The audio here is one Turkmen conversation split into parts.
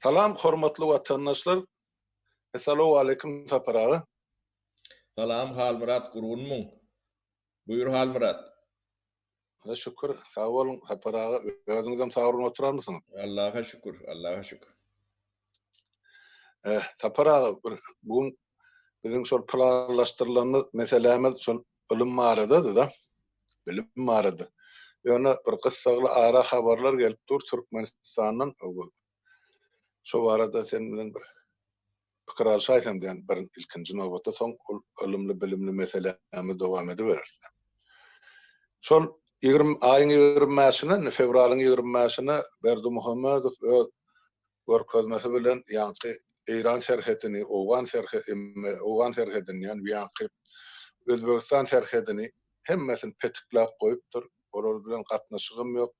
Salam hormatly watandaşlar. Essalawwaleýkim Sapar aga. Salam Halmyrat gurgunmyň? Buýur Halmyrat. Alla şükür, sag boluň Sapar aga, özüňizem sagbolun oturanmysyňyz? Allaha şükür, Allaha şükür. Eh, Sapar aga, bir bu gün biziň şol planlaşdyrylan meselämiz şol ylym barada-da, bilim barada. Ýöne bir gyssagly ara habarlar gelip dur Türkmenistandan. Şo barada sen bilen bir pikir alşaýsam diýen bir ilkinji nobatda soň ol ylymly bilimli meselämizi dowam ediberis. Şol 20 aýyň 25-ine, indi fewralyň 25-ine Berdimuhamedow öz görkezmesi bilen ýaňky Eýran serhedini, Owgan serhe Owgan serhedini ýa ýaňky Özbegistan serhedini hemmesini petikläp goýupdyr. Olar bilen gatnaşygam ýok.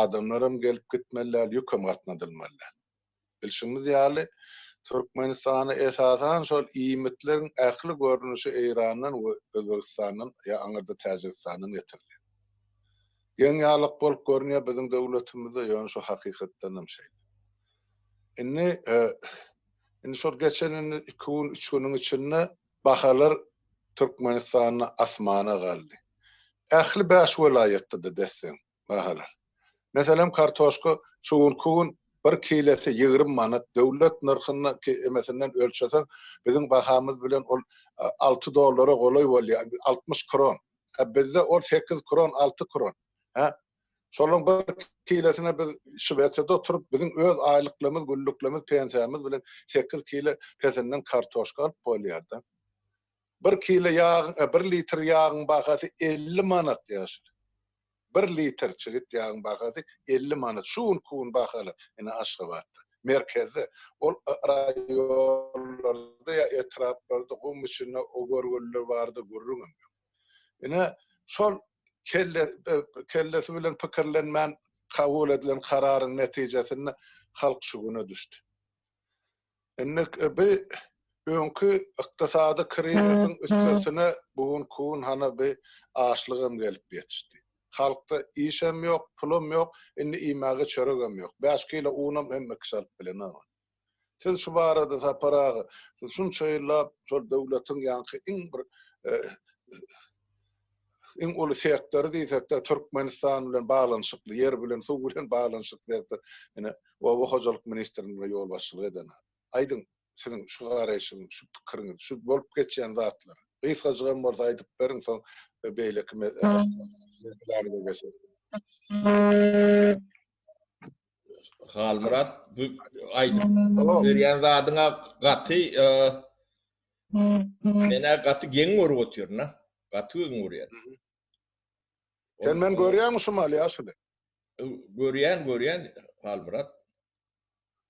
Adamlaram gelip gitmeli däl, ýükem gatnadylmaly däl. Bilşimiz ýaly, Türkmenistana esasan şol iýmitleriň ähli görnüşi Eýrandan we Özbegistandan ýa aňyrda Täjigistandan getirilýär. Geň ýalyk bolup görünýär biziň döwletimizde, ýöne şu hakykatdanam şeýle. Indi indi şol geçen indi iki gün, üç günüň içinde bahalar Türkmenistanda asmana galdy. Ähli bäş welaýatda-da des-deň bahalar. Meselem, kartoşka şu günki gün bir kilesi 20 manat, döwlet nyrhynda emesinden ölçeseň, biziň bahamyz bilen ol 6 dollara golaý bolýar, 60 kron. A bizde ol 8 kron, 6 kron. Hä? Şolaryň bir kilesine biz Şwesiýada oturyp, biziň öz aýlyklarymyz, günlüklerimiz, pensiýamyz bilen 8 kile pesinden kartoşka alyp bolýar-da. Bir kile ýagyň, e, bir litr ýagyň bahasy 50 manat ýaşuly. Bir litr çigit ýagyň bahasy 50 manat. Şu günki gün bahalar, ine Aşgabatda, merkezde. Ol raýonlarda ýa etraplarda gum içinde o görgüliler barada gürrüňem ýok. Ine, şol kelle, kellesi bilen pikirlenmän kabul edilen kararyň netijesinde halk şu güne düşdi. Indi bu öňki ykdysady krizisiň üstesine bu günki gün hana bi açlygam gelip ýetişdi. Halkda işem ýok, pulam ýok, indi iýmäge çöregem ýok. Bäş kilo unam hemme kişi alyp bilenok. Siz şu barada Sapar aga, siz şunça ýyllap şol döwletiň ýaňky iň bir iň uly sektory diýsek-de Türkmenistan bilen baglanyşykly, ýer bilen, suw bilen baglanyşykly sektor, ine, oba hojalyk ministrligine ýolbaşçylyk eden adam. Aýdyň, siziň şu garaýşyňyz, şu pikiriňiz, şu bolup geçýän zatlary. Gysgajygam bolsa aýdyp beriň, soň beýleki meselelere geçeris. Halmyrat bu aýdyp berýän zadyňa gaty e, menä gaty geň görüp otyryn ha. Gaty geň görýän. Sen men görýäňmi şu maly ýaşuly? Görýän, görýän Halmyrat.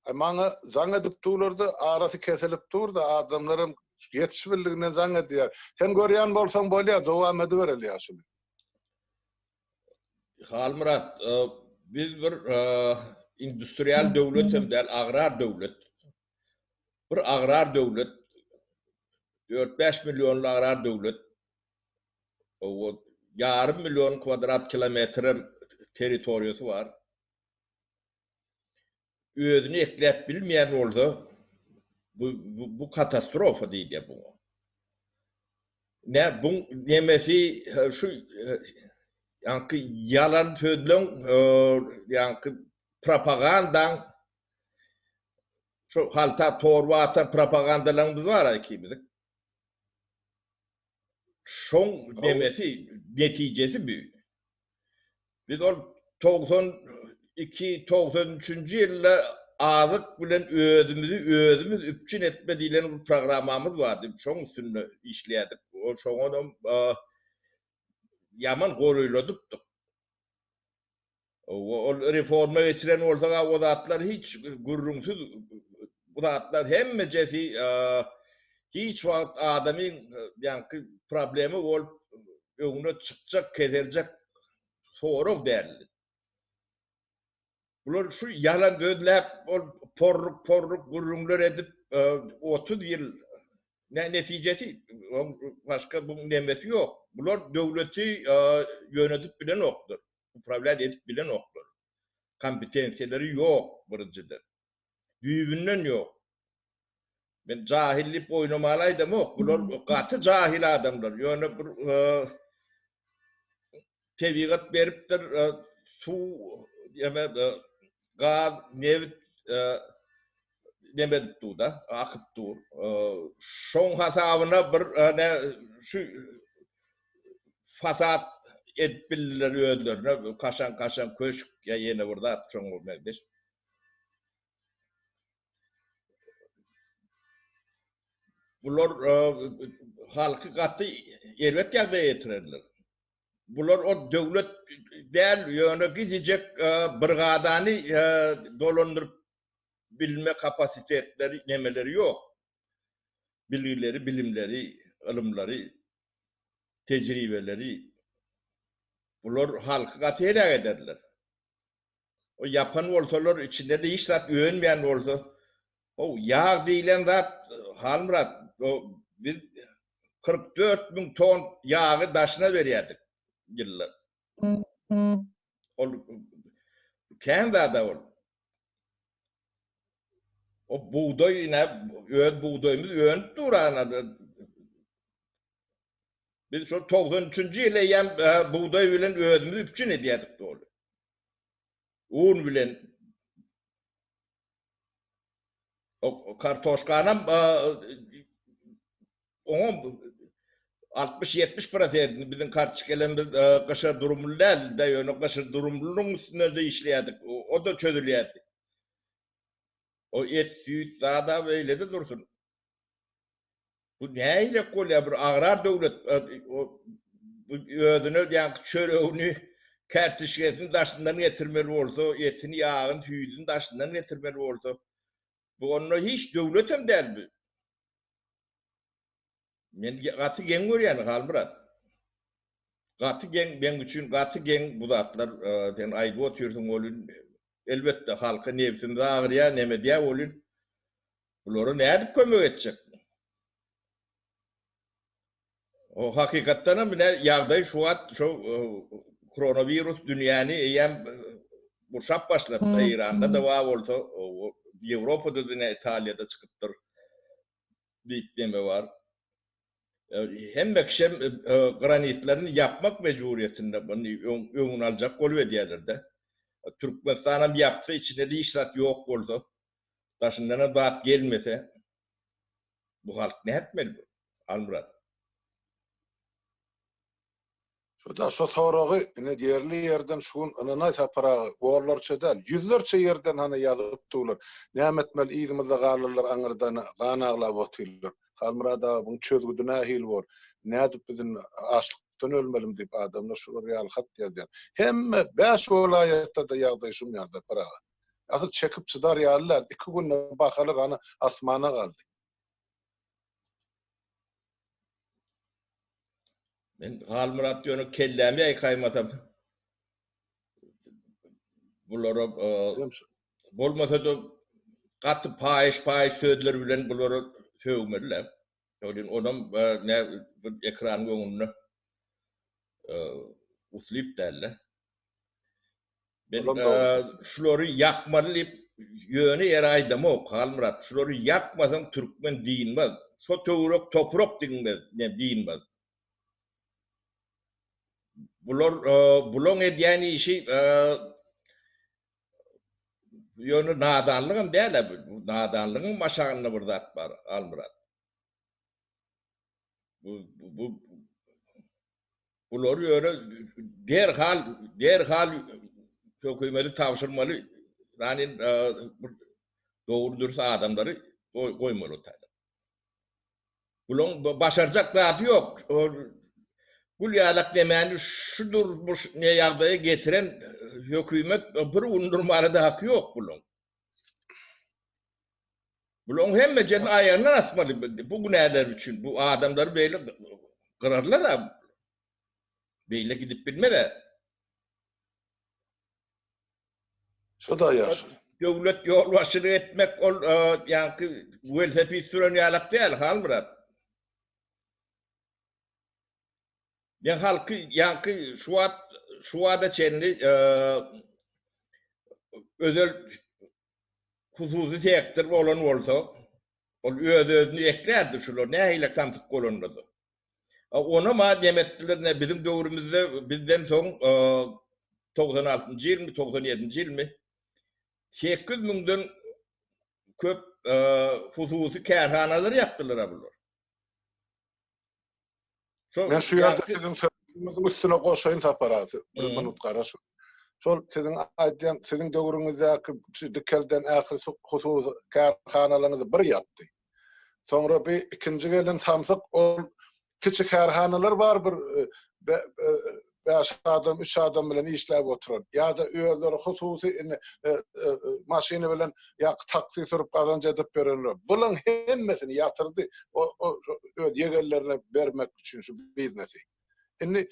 Ay maňa jaň edip durlarda arasy kesilip dur-da adamlaram ýetişibildiginden jaň edýär. Sen görýän bolsaň bolýar, dowam edibereli ýaşuly. Halmyrat, biz bir industrial döwlet hem däl, agrar döwlet. Bir agrar döwlet, 4-5 millionly agrar döwlet. O ýarym million kwadrat kilometre territoriýasy bar. Özüni ekläp bilmeýän bolsa, bu bu katastrofa diýilýär buňa. Nä buň nemesi şu ýaňky ýalan sözleň ýaňky propagandaň şu halta torba atan propagandalaryňyz bar-a ikimiziň. Şoň nemesi, netijesi bu. Biz ol 92, 93-nji ýylda azyk bilen özümizi özümiz üpjün etme diýlen bir programmamyz bardy. Şoň üstünde işleýärdik. Ol şoňanam ýaman goraýladypdyk. Ol reforma geçiren bolsak o zatlar hiç gürrüňsiz bu zatlar hemmejesi hiç wagt adamyň ýaňky problemi bolup öňüne çykjak keserjek sorag däldi. Bular şu ýalan sözläp ol porruk porruk gürrüňler edip 30 ýyl ne netijesi başga bu nemesi ýok. Bular döwleti ýönedip bilenoklar. Uprawlýat edip bilenoklar. Kompetensiýalary ýok birinjiden. Düýbünden ýok. Men jahil diýip oýnamaly aýdamok. Bular gaty jahil adamlar. Ýöne bir tebigat beripdir, suw, ýa gaz, nebit neme edip dur-da, akyp dur. Şoň hasabyna bir şu fasad edip bildiler özlerine, kaşaň-kaşaň köşk ýa ýene bir zat şoňa meňzeş. Bular halky gaty erbet ýagdaýa ýetirerler. Bular o döwlet däl, ýöne gijijek brigadany dolandyryp bilme kapasitetleri, nemeleri ýok. Bilgileri, bilimleri, ylymlary, tejribeleri. Bular halky gaty heläk ederler. O ýapan bolsalar, içinde-de hiç zat önmeýän bolsa, how, ýag diýlen zat, Halmyrat, o biz 44 müň ton ýagy daşyna berýärdik ýylda. Ol kän zat-a ol. O bugdaý ine, öz bugdaýymyz önüp dur ana. Biz şol 93-nji ýyl eýýäm bugdaý bilen özümizi üpjün edýärdik doly. Un bilen o kartoşkanam oňam 60-70 prosentini biziň kartoşkalarymyz gyşa durumly däldi-de, ýöne gyşa durumlynyň üstünde-de işleýärdik. O-da çözülýärdi. O et, süýt zad-a beýle-de dursun. Bu nähilek bolýar bir agrar döwlet özüne ýaňky çöregini kärtişgesini daşyndan getirmeli bolsa, etini, ýagyny, süýdüni daşyndan getirmeli bolsa, bu onda hiç döwletem däl bu. Men gaty geň görýän Halmyrat. Gaty geň, meň üçin gaty geň bu zatlar sen aýdyp otyrsyň welin, elbetde halka nebsimiz agyrýar, neme edýär welin, Bulara nädip kömek etjek? O hakykatdan hem ine ýagdaý şu wagt şu koronawirus dünýäni eýýäm gurşap başlady. Eýranda da bar bolsa, Ýewropada da ine Italiýada çykypdyr diýip neme bar. Hemme kişem granitlerini ýapmak mejburyýetinde muny öňüni aljak bolup edýärler-de. Türkmenistanam ýapsa içinde-de hiç zat ýok bolsa, Daşyndanam zat gelmese bu halk nätmeli bu Halmyrat? Şo-da şo soragy ine ýerli ýerden şu gün ynanaý Sapar aga onlarça däl, ýüzlerçe ýerden hany ýazyp durlar. Näme etmeli yzymyzda galanlar aňyrdan gan aglap otyrlar. Halmyrat aga buň çözgüdi nähili bor? Nädip biz indi açlykdan ölmelimi diýip adamlar şular ýaly hat ýazýar. Hemme bäş welaýatda-da ýagdaý şuň ýaly Sapar aga. Asyl çekip çydar ýaly däl. Iki günde bahalar hany asmana galdy. Men Halmyrat ýöne kellämi ýaýkaýmasam bulara bolmasa-da gaty paýyş-paýyş sözler bilen bulara sögmeli-dä. Welin onam ne bir ekranyň öňünde uslyp däl-de. Men şulary ýakmaly diýip ýöne ýere aýdamok, Halmyrat. Şulary ýakmasaň türkmen dynmaz. Şo töwerek toprak diňmez, ne dynmaz. Bular bulaň edýän işi ýöne nadanlygam däl-ä bu. Nadanlygyň aşagynda bir zat bar, Halmyrat. Bu bu bulary ýöne derhal derhal hökümeti tabşyrmaly. Ýani bir dogry dürs adamlary goýmaly o taýda. Bulaň başarjak zady ýok. Gül ýalak nemäni şu durmuş ne ýagdaýa getiren hökümet bir gün durmana-da haky ýok bulaň. Bularyň hemmejesini aýagyndan asmaly bu günäler üçin. Bu adamlary beýle gyrarlar-a. Beýle gidip bilmez-ä. Şo-da ýagşy. Döwlet ýolbaşçylyk etmek ol ýaňky welosiped süren ýalak däl, Halmyrat. Men halky ýaňky şu wagt şu wagta çenli özel. Hususy sektor bolan bolsa, ol öz-özüni eklärdi şular nähili samsyk bolanda-da. Onam-a neme etdiler, ine biziň döwrümizde bizden soň 96-njy ýylmy, 97-nji ýylmy 8 müňden köp hususy kärhanalar ýapdylar-a bular. Şo Men şu ýerde siziň sözüňiziň üstüne goşaýyn Sapar aga, bir minut garaşyň. Şol siziň aýdýan, siziň döwrüňizdäki dikelden ähli hususy kärhanalaryňyzy bir ýapdy. Soňra bir ikinji gelen samsyk ol kiçi kärhanalar bar bir 5 adam, 3 adam bilen işläp oturan ýa-da özleri hususy indi maşyny bilen ýa taksi sürüp gazanç edip ýörenler. Bulaň hemmesini ýatyrdy. O öz ýegenlerine bermek üçin şu biznesi. Indi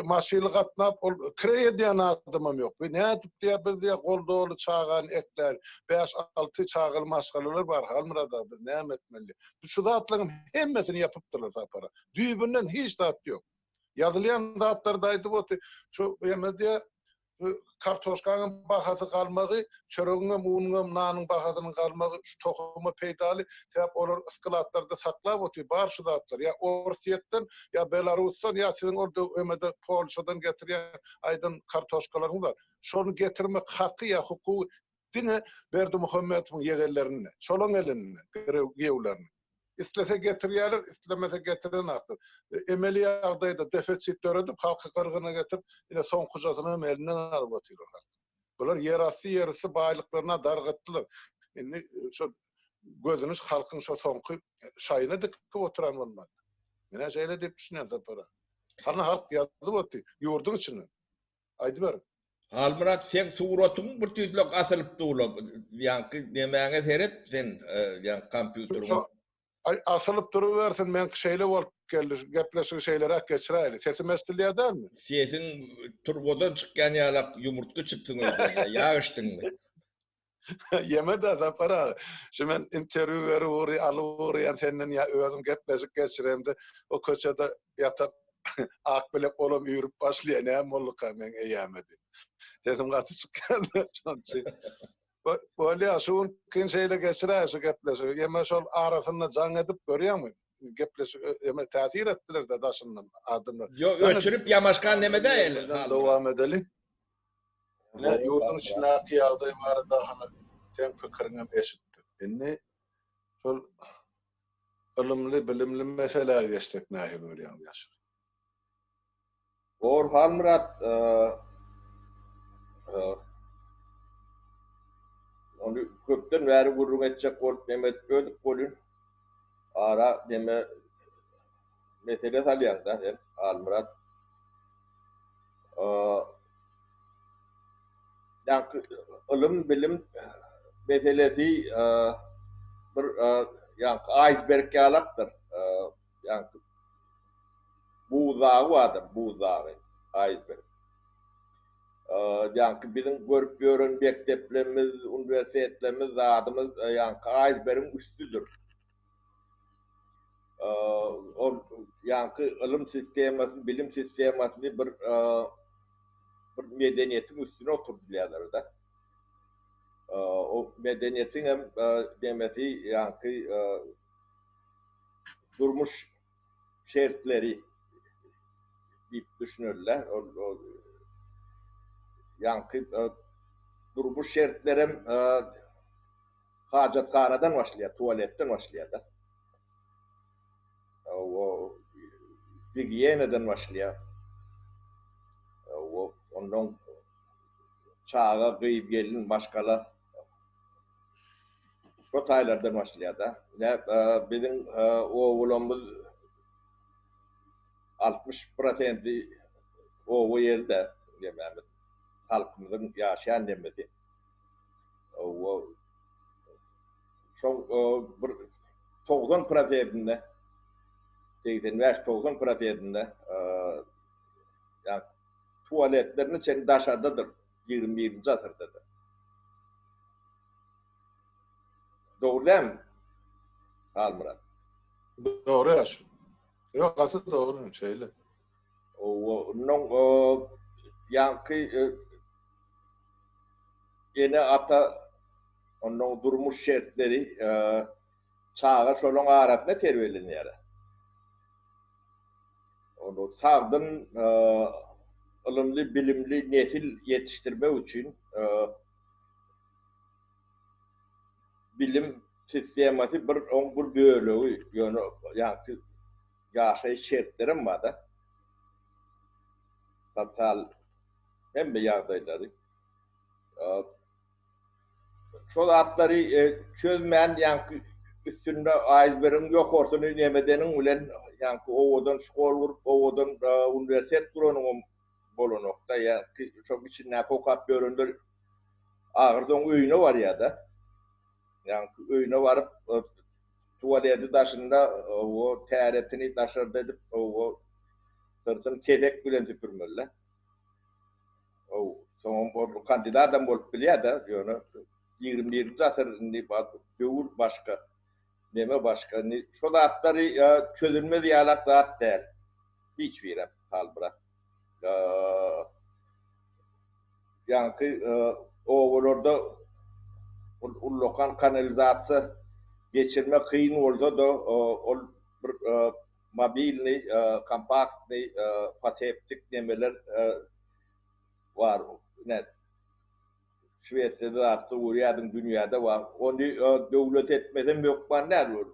maşyny gatnap ol kireý edýän adamam ýok. Bu nädip diýýär, biz diýýär gol doly çagany ekläli. 5-6 çagaly maşgalalar bar Halmyrat aga, biz näme etmeli? Şu zatlaryň hemmesini ýapypdyrlar Sapara. Düýbünden hiç zat ýok. Ýazylýan zatlary-da aýdyp otyr. Şu ýeme diýýär, şu kartoşkanyň bahasy galmagy, çöregiň hem, unuň hem, nanyň bahasynyň galmagy şu tohuma peýdaly. Sebäp olar skladlarda saklap otyr, bar şu zatlar. Ýa Orsýetden, ýa Belarusdan, ýa siziň ol ýemede Polşadan getirýän aýdan kartoşkalaryňyz bar. Şony getirmek haky ýa hukugy diňe Berdimuhamedowyň ýegenlerinde, şolaň elinde, girew giýewleriniň. Islese getirýärler, islemese getirenaklar. Emeli ýagdaýda defesit döredip, halky gyrgyna getirip, ine soňkujasyny hem elinden alyp otyrlar halkyň. Bular ýerasty, ýerüsti baýlyklaryna dargatdylar. Indi şo gözüni halkyň şo soňky şaýyna dikip oturan bolmaly. Men-ä şeýle diýip düşünýän Sapar aga. Hany halk ýazyp otyr, ýurduň içinde. Aýdyberiň. Halmyrat seň suratyň bir tüýslek asylyp dur-la. Ýaňky nemäňe seret sen, ýaňky kompýuteriňe. Aý, asylyp durubersin, meňki şeýle bolup geldi, şu gepleşigi şeýleräk geçiräýeli. Sesim eşidilýär dälmi? Sesiň turbadan çykýan ýalak ýumurtga içipsiň öýdýän, ýag içdiňmi? Ýeme-de Sapar aga. Şu men interwýu berip ugry, alyp ugraýan senden ýa özüm gepleşik geçiremde, o köçede ýatan Akbilek olam üýrüp başlaýar, näme bolduka meň eýäme diýip. Sesim gaty çykýar-da, şonuň üçin. Bolýar, şu günkiň şeýle geçiräý şu gepleşigi. Ýeme şol arasynda jaň edip görýäňmi? Gepleşik ýeme täsir etdiler-de daşyndan adamlar. Ýok, öçürip ýamaşkan neme-dä eli. Dowam edeli. Ine, ýurduň içindäki ýagdaý barada hany seň pikiriňem eşitdik. Indi şol ylymly, bilimli meselä geçsek nähili görýäň Ýaşar? Dogry Halmyrat, ony köpden bäri gürrüň etjek bolup neme edip ýördük welin, ara neme mesele salýaň-da sen, Halmyrat. Ýaňky ylym-bilim meselesi bir ýaňky aýsberg ýalakdyr. Ýaňky buz dagy bardyr, buz dagy, aýsberg. Ýaňky biziň görüp ýören mekdeplerimiz, uniwersitetlerimiz, zadymyz ýaňky aýsbergiň üstüdir. Ol ýaňky ylym sistemasyny, bilim sistemasyny bir bir medeniýetiň üstüne oturdylýarlar-da. O medeniýetiň hem demesi ýaňky durmuş şertleri diýip düşüneliler. Ol ýaňky durmuş şertlerem Hajathanadan başlaýar, tualetden başlaýar-da. O gigiýenadan başlaýar. O ondan çaga, gyz, gelin, maşgala şo taýlardan başlaýar-da. Ine, biziň obalarymyz 60 prosenti oba ýeri-de, nemämiz, halkymyzyň ýaşaýan nemesi. Şoň bir 90 prosentinde 85-90 prosentinde ýa tualetlerine çenli daşardadyr 21-nji asyrda-da. Dogry dälmi? Halmyrat. Dogry ýaş. Ýok, gaty dogry, şeýle. Ondan ýaňky ene-ata. Onnoň durmuş şertleri çaga şolaň arasynda terbiýelenýär. Ony sagdyn, ylymly, bilimli nesil ýetişdirmek üçin bilim sistemasy bir oň bir bölegi, ýöne ýaňky ýaşaýyş şertlerem bar-da. Sosial hemme ýagdaýlary. Şo zatlary çözmän ýaňky üstünde aýsbergiň ýokarsyny nemedeniň bilen ýaňky owadan şkol gurup, owadan uniwersitet guranyňam bolanok-da. Ýaňky şoň içindäki okap ýörenler ahyrsoň öýüne barýar-da. Ýaňky öýüne baryp tualeti daşynda o täretini daşarda edip o syrtyny kesek bilen süpürmeli-de. Soňam ol kandidatam bolup bilýär-de, ýöne 21-nji asyr indi döwür başga, neme başga. Indi şo zatlary çözülmez ýalak zat däl. Hiç birem, Halmyrat. Ýaňky obalarda ullakan kanalizasiýa geçirmek kyn bolsa-da, ol bir mobilnyý, kompaktnyý, foseptik nemeler bar. Ine, Şwesiýada zatda görýärdiň, dünýäde bar. Ony döwlet etmesem hökman däl.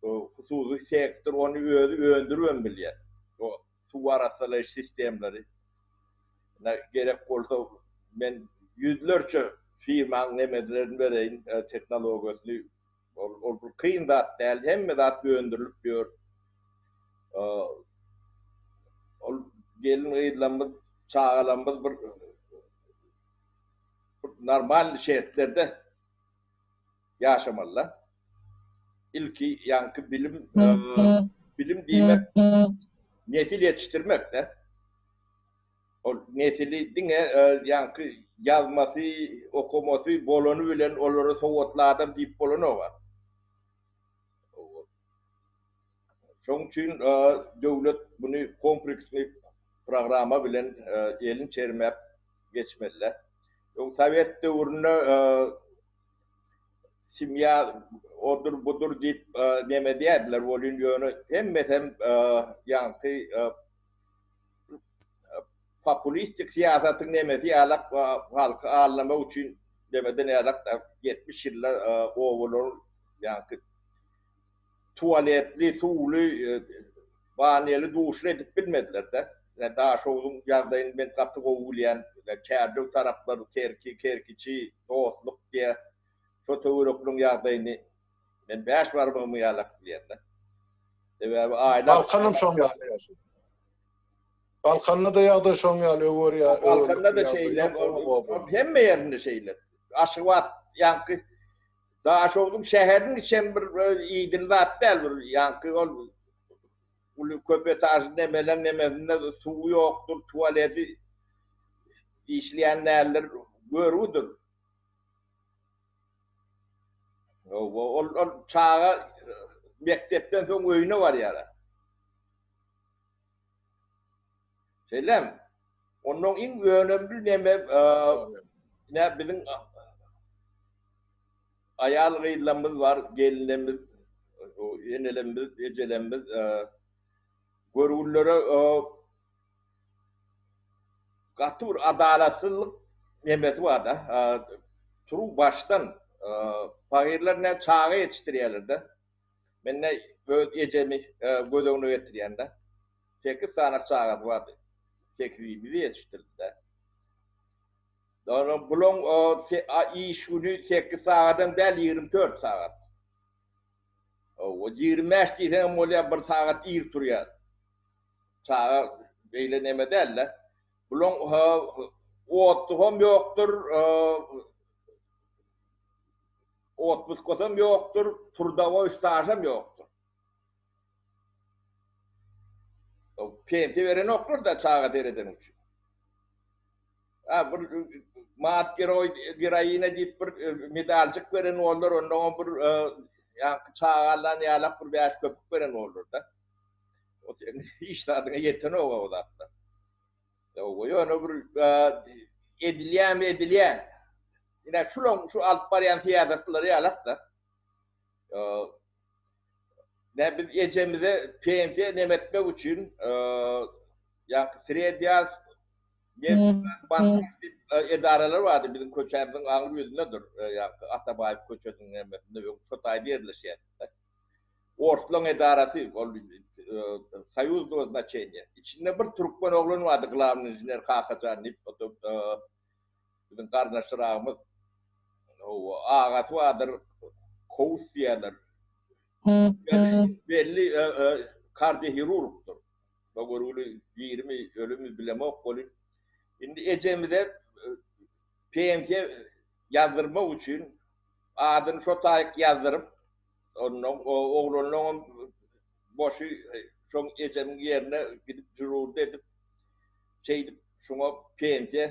Hususy sektor ony özi öndüribem bilýär. O suw arassalaýyş sistemleri. Ine, gerek bolsa men ýüzlerçe firmaň nemelerini bereýin, tehnologiýasyny Ol ol bir kyn zat däl, hemme zat öndürilip ýör. Ol gelin-gyzlarymyz, çagalarymyz bir bir normal şertlerde ýaşamalylar. Ilki ýaňky bilim bilim diýmek nesil ýetişdirmek-de. Ol nesili diňe ýaňky ýazmasy, okamasy bolany bilen olara sowatly adam diýip bolanok-a. Şonuň üçin döwlet muny kompleksli programma bilen elin çermäp geçmeli-dä. Öň sowet döwründe simýa odur budur diýip neme diýerdiler welin ýöne hemmesem ýaňky populistik syýasatyň nemesi ýalak halky aldamak üçin demeden ýalak 70 ýylda obalar ýaňky tualetli, suwly, banýaly, duşly edip bilmediler-de. Daşogzuň ýagdaýyny men gaty gowy bilýän. Çärjew taraplar, Kerki, Kerkiçi, Dostluk diýä. Şo töwerekliň ýagdaýyny men bäş barmagymy ýalak bilýän-de. Sebäbi aýlap... Balkanam şoň ýaly ýaşaýar. Balkanda-da ýagdaý şoň ýaly öwer ýa Balkanda-da şeýle, hemme ýerinde şeýle. Aşgabat ýaňky Daşogzuň şäheriniň içem bir idili zat däl bir ýaňky ol uly köp etažly nemeleň nemesinde suwy ýokdur, tualeti işleýän däldir, görgüdir. Ol ol çaga mekdepden soň öýüne barýar. Şeýlemi? Ondan iň önemli neme ne biziň aýal gyzlarymyz bar, gelinlerimiz, enelerimiz, ejelerimiz görgüllere gaty bir adalatsyzlyk nemesi bar-da. Turuw başdan pagyrlar ne çaga ýetişdirýärler-de. Men ne öz ejemi göz öňüne getirýän-de. Sekiz sany çagasy bardy. Sekizimizi ýetişdirdi-de. Ondan bulaň iş güni sekiz sagadam däl, 24 sagat. O 25 diýseňem bolýar, bir sagat ir turýar. Çaga beýle neme däl-de. Bulaň otluham ýokdur, otpuskasam ýokdur, trudowoý stažam ýokdur. Pensiýa berenoklar-da çaga seredeni üçin. Ha bir mat geroý geroina diýip bir medaljyk beren boldular, ondan bir ýaňky çaga allan ýalak bir bäş köpük beren boldular-da. O senin hiç zadyňa ýetenok o zatlar. Ýöne bir edilýärmi edilýär. Ine şulaň şu alyp barýan syýasatlary ýalak-da. Ne biz ejemize pensiýa neme etmek üçin ýa-ki sredýaz bank edaralar bardy biziň köçämiziň aňry ýüzündedir. Ýa-ki Atabaýew köçesiniň nemesinde öň şo taýda ýerleşýärdi. Orslaň edarasy ol soýuznogo znaçeniýa. Içinde bir türkmen oglan bardy glawnyý inžener Kakajan diýip, biziň garyndaşragymyz. Agasy bardyr Kowus diýýärler. Belli kardiohirurgdyr. Bu görgüli dirimi, ölümi bilemok welin. Indi ejemize pensiýa ýazdyrmak üçin adyny şo taýyk ýazdyryp, ondan oglanlaryňam boşy şoň ejemiň ýerine gidip žururdy edip, şeýdip şoňa pensiýa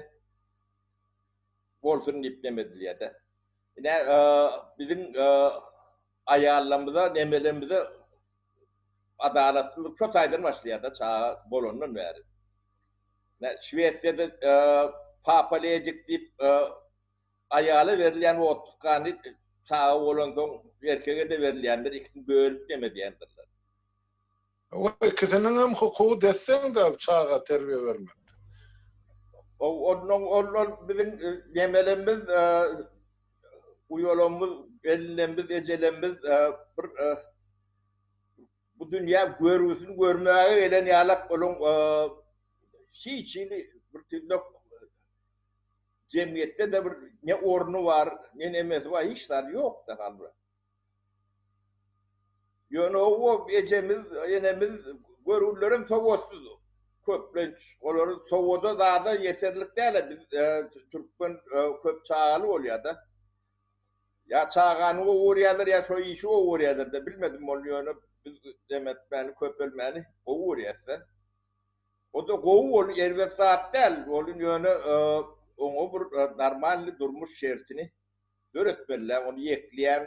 bolsun diýip neme edilýär-de. Ine, biziň aýallarymyza, nemelerimize adalatsyzlyk şo taýdan başlaýar-da, çaga bolandan bäri. Ine, Şwesiýada papa ledik diýip aýala berilýän otpuskany çaga bolansoň erkege-de berilýändir, ikisini bölüp neme edýändirler. O ikisiniň hem hukugy desseň-de çaga terbiýe bermekde. Onnoň ol ol biziň nemelerimiz uýalarymyz, gelinlerimiz, ejelerimiz bir bu dünýä görgüsini görmäge gelen ýalak olaň hiç hili bir tüýdük jemgyýetde-de bir ne orny bar, ne nemesi bar, hiç zady ýok-da halbuki. Ýöne o ejemiz, enemiz görgülilerem sowatsyz köplenç. Olar sowada zada ýeterlik däl-ä biz türkmen köp çagaly bolýar-da. Ýa çagany gowy görýärler, ýa şo işi gowy görýärler-de, bilmedim ony ýöne biz demetmäni, köpelmäni gowy görýäs-de. O-da gowy ol erbet zat däl, ol ýöne oňa bir normalny durmuş şertini döretmeliler, ony ýekleýän,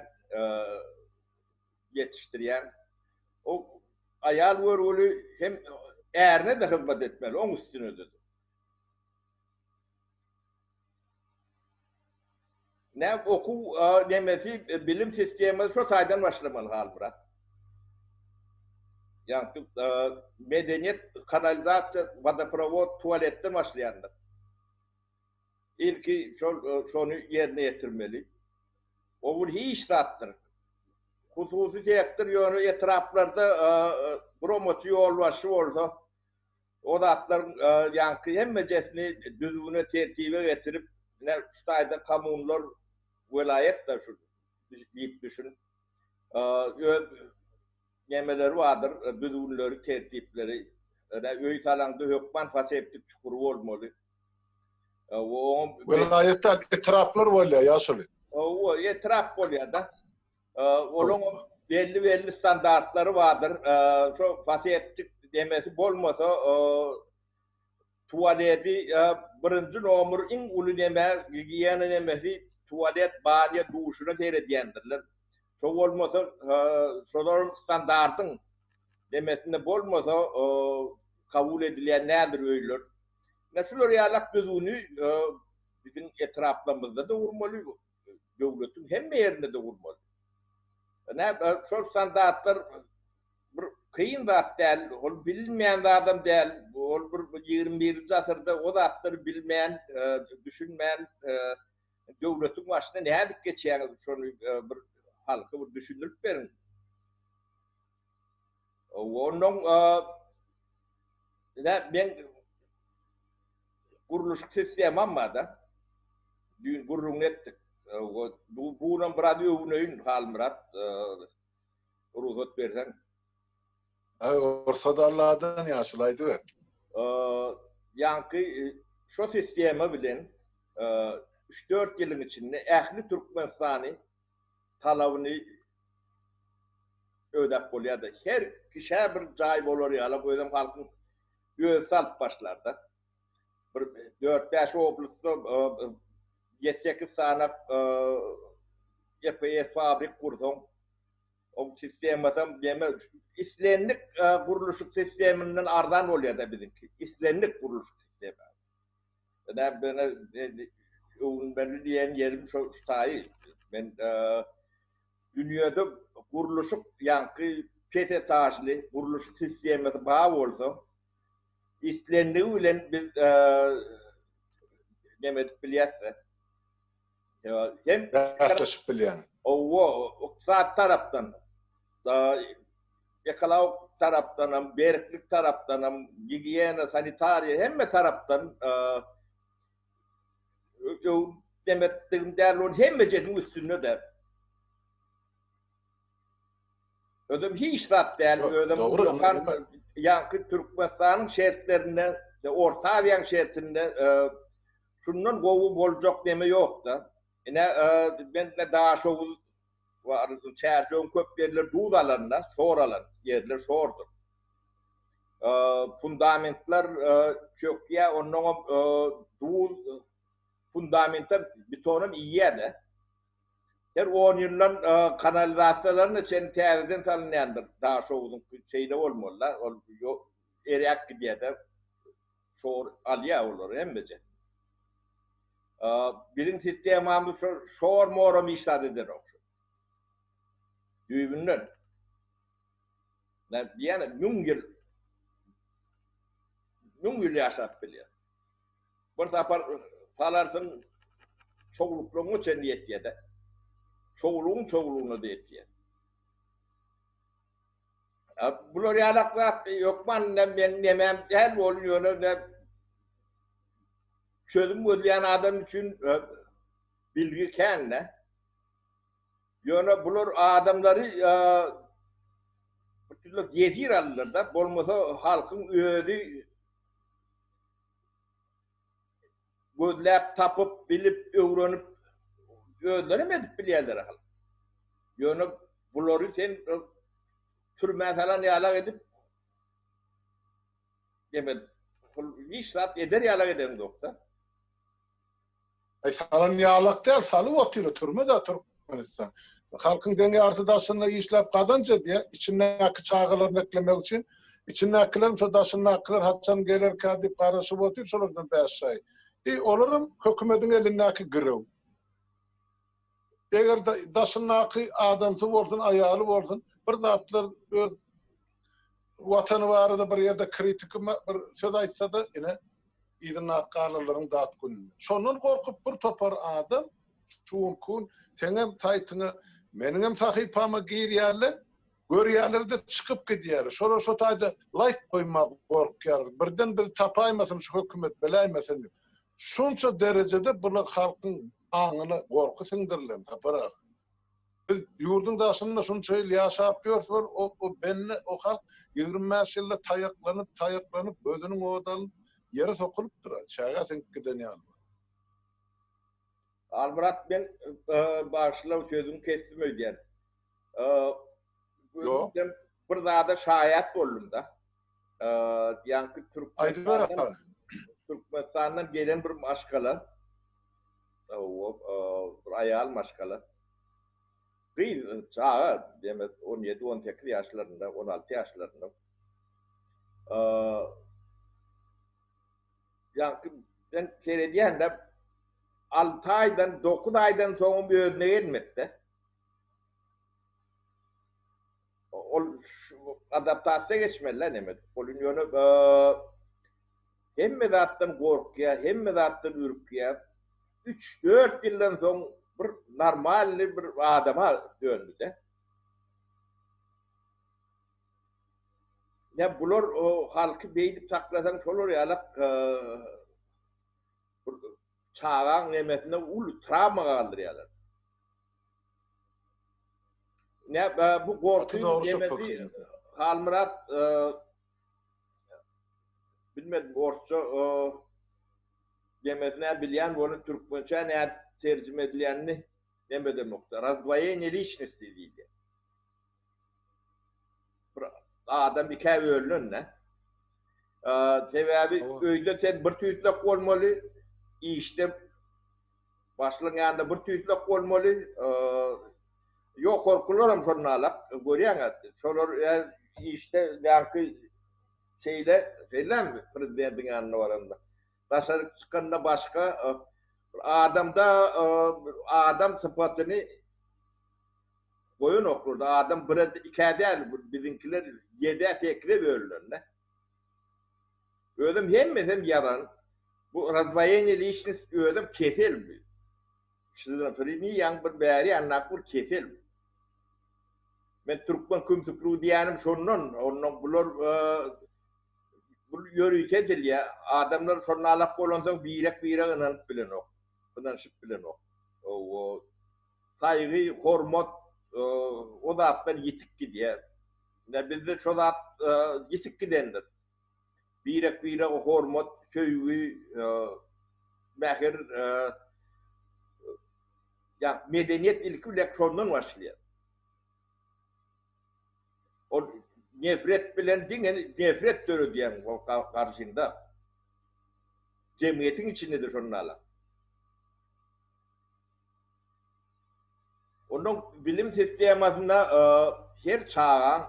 ýetişdirýän. O aýal görgüli hem ärine-de hyzmat etmeli, oň üstüne-de. Näme okuw nemesi, bilim sistemasy şo taýdan başlamaly Halmyrat. Ýagny medeniýet, kanalizasiýa, wodoprowod, tualetden başlaýandyr. Ilki şol şony ýerine ýetirmeli. O bir hiç zatdyr. Hususy sektor ýöne etraplarda guramaçy ýolbaşçy bolsa, o zatlaryň ýaňky hemmejesini düzgüne, tertibe getirip, ine şu taýda kommunlar welaýatda şu diýip düşün. Öz nemeleri bardyr, düzgünleri, tertipleri. Ine öý salaňda hökman faseptik çukury bolmaly. Welaýatda etraplar bolýar ýaşuly. Hawa, etrap bolýar-da. Olaň belli-belli standartlary bardyr. Şo faseptik nemesi bolmasa, tualeti birinji nomer iň uly neme, gigiýena nemesi tualet, banýa, duşuna seredýändirler. Şo bolmasa, şolaryň standartyň nemesinde bolmasa, kabul edilýän däldir öýler. Ine şular ýalak düzgüni biziň etraplarymyzda-da gurmaly, döwletiň hemme ýerinde-de gurmaly. Ine şol standartlar bir kyn zat däl, ol bilinmeýän zadam däl. Ol bir 21-nji asyrda o zatlary bilmän, düşünmän döwletiň başyna nädip geçýäňiz, şony bir halka bir düşündirip beriň. Ondan ine men gurluşyk sistemam bar-da. Düýn gürrüňini etdik. Bu bunam biraz öwüneýin Halmyrat, rugsat berseň. Aý, rugsat Alladan ýaşuly aýdyber. Ýaňky şo sistema bilen üç-dört ýylyň içinde ähli Türkmenistany talabyny ödäp bolýar-da. Her kişä bir jaý bolar ýaly, özem halkyň özi salyp başlar-da. Bir dört-bäş oblastda ýedi-sekiz sany EPS fabrik gursaň, oň sistemasam neme, islendik gurluşyk sisteminden arzan bolýar-da biziňki. Islendik gurluşyk sistema. öwünmeli diýen ýerim şo şu taýy. Men dünýede gurluşyk ýaňky pes etažly gurluşyk sistemasy bar bolsa, islendigi bilen biz neme edip bilýäs-de. Hem bäsleşip bilýän. Owa, ykdysady tarapdan, ekologik tarapdan hem, berklik tarapdan hem, gigiýena, sanitariýa hemme tarapdan öwünmekdigim däl, ol hemmejesiniň üstünde-de. Özem hiç zat däl, özem ýaňky Türkmenistanyň şertlerinde, Orta Aziýanyň şertinde Şundan gowy boljak neme ýokda. Ine men ine Daşoguz bar, Çärjewiň köp ýerleri duz alanda, şor alan ýerler şordur. Fundamentler çökýär, onnoňam duz fundamentem betonam iýýär-de. Her on ýyldan kanalizasiýalaryna çenli täzeden salynýandyr Daşoguzyňky şeýle bolmaly-da, ol eräp gidýär-de. Şor alýar olary hemmeje. Biziň sistemamyz şo şor moram hiç zat edenok. Düýbünden. Men diýýän 1000 ýyl 1000 ýyl ýaşap bilýär. Bir sapar salarsyň çowluklygyňa çenli ýetýär-de. Çowlugyň çowlugyna-da ýetýär. Bular ýalak zat hökman men nemem däl bol ýöne ne çözüm gözleýän adam üçin bilgi kände. Ýöne bular adamlary bütünlek ýesir aldylar-da, bolmasa halkyň özi gözläp, tapyp, bilip, öwrenip özlerem edip bilýärler halk. Ýöne bulary sen türmä salan ýalak edip eme hiç zat eder ýalak edeňzokda. Aý salan ýalak däl, salyp otyr türme-de Türkmenistan. Halkyň deň ýarysy daşynda işläp gazanç edýär, içindäki çagalaryny eklemek üçin. Içindäkilerem şo daşyndakylar haçan gelerkä diýip garaşyp otyr, şolardan bäş aý. I olaram hökümediň elindäki girew. Eger daşyndaky adamsy bolsun, aýaly bolsun, bir zatlar öz Watany barada bir ýerde kritiki bir söz aýtsa-da, ine, yzyndaky galanlaryň dat gününde. Şondan gorkup bir topar adam şu günki gün seňem saýtyňa, meniňem sahypama girýärler, görýärler-de çykyp gidýärler. Şolar şo taýda laýk goýmaga gorkýarlar. Birden bizi tapaýmasyn şu hökümet, biläýmesin diýip. Şunça derejede bular halkyň aňyna gorky siňdirilen, Sapar aga. Biz ýurduň daşynda şunça ýyl ýaşap ýörüs, ol o bende, o halk 25 ýylda taýaklanyp, taýaklanyp, gözüniň ody alnyp, ýere sokulypdyr, çägä siňip giden ýaly bolup. Halmyrat men bagyşla sözüňi kesdim öýdýän. Ýok. Men bir zada şaýat boldum-da. Ýaňky Türkmenistandan Türkmenistandan gelen bir maşgala bir aýal maşgala. Gyz, çaga, demek 17-18 ýaşlarynda, 16 ýaşlarynda. Ýaňky ben seredýän-de 6 aýdan, 9 aýdan soňam özüne gelmedi-de. Ol adaptasiýa geçmeli-de neme. Ol ýöne hemme zatdan gorkýar, hemme zatdan ürkýär. 3-4 ýyldan soň bir normalny bir adama döndi-de. Ya bular o halky beýdip saklasaň şolar ýalak bir çagaň nemesinde uly travma galdyrýarlar. Ne bu gorky nemesi Halmyrat bilmedim orsça demesine bilýän bolup türkmençe ne terjime edilýänini neme demokda. Razdvoýeniýe liçnosti diýilýär. Bir adam ikä bölünen-de. Sebäbi öýde sen bir tüýtlek bolmaly, işde başlygyň ýanynda bir tüýtlek bolmaly. Ýokarkylaram şonda alak, görýäňiz. Şolar işde ýaňky şeýle, şeýlemi prezidentiň ýanyna baranda. Daşary çykanda başga. Adamda adam sypatyny goýanoklar-da. Adam bire, ikä däl, biziňkiler ýedä, sekize bölünen-de. Özem hemmesem ýalan. Bu razdvoýeniýe liçnost özem kesel bu. Şizofreniýaň bir bäri ýanyndaky bir kesel bu. Men türkmen kümsükligi diýýänim şondan, ondan bular bu ýörite edilýär. Adamlar şonda alak bolansoň birek-birege ynanyp bilenok, ynanyşyp bilenok. O saýgy, hormat o zatlar ýitip gidýär. Ine bizde şo zat ýitip gidendir. Birek-birege hormat, söýgi, mähir, ýa medeniýet ilki bilen şondan başlaýar. Ol nefret bilen diňe nefret döredýäň ol garşyňda. Jemgyýetiň içinde-de şonda ala. Ondan bilim sistemasynda her çagaň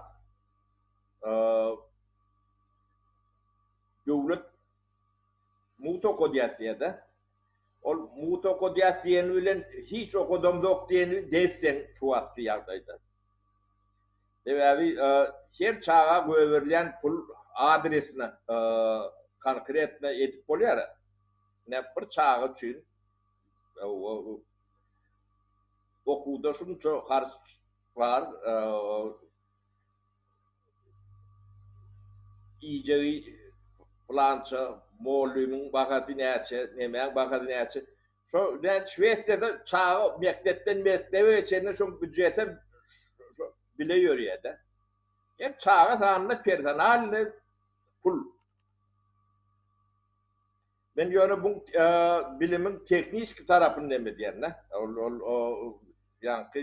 döwlet mugt okadýar diýýär-de. Ol mugt okadýas diýeni bilen hiç okadamzok diýeni des-deň şu wagtky ýagdaýda. Sebäbi her çaga goýberilýän pul adresine konkretno edip bolýar. Ine bir çaga üçin okuwda şunça harç bar, iýjegi pylança, mugallymyň bahasy näçe, nemäň bahasy näçe. Şo näme Şwesiýada çaga mekdepden mekdebe geçende şoň býujetem bile ýörýär-de. Hem çaga sanyna personalny pul. Men ýöne bu bilimiň tehniki tarapyny neme diýen-de. Ol ol ýaňky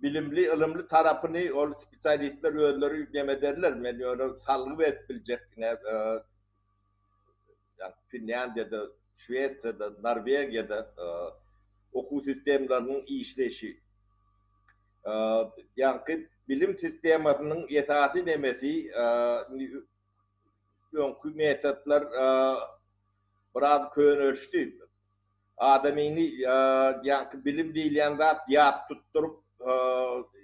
bilimli, ylymly tarapyny ol spesialistler özleri neme ederler. Men ýöne salgy berip biljek ine Finlýandiýada, Şwesiýada, Norwegiýada okuw sistemlarynyň işleýşi. Ýaňky bilim sistemasynyň esasy nemesi öňki metodlar biraz könelişdi. Adamyny ýaňky bilim diýilýän zat ýat tutduryp,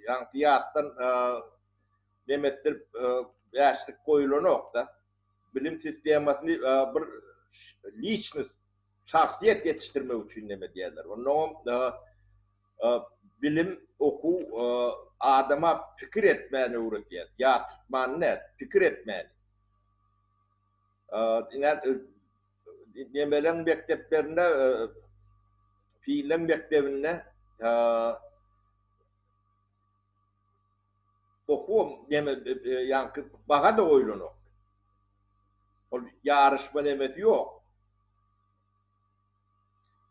ýaňky ýatdan neme etdirip bäşlik goýulanok-da. Bilim sistemasyny bir liçnost, şahsyýet ýetişdirmek üçin neme edýärler. Onnoňam bilim, okuw adama pikir etmäni öwredýär. Ýat tutmany däl, pikir etmäni. Ine, Nemeleň mekdeplerinde, pilleň mekdebinde okuwam neme ýaňky baha-da goýlanok. Ol ýaryşma nemesi ýok.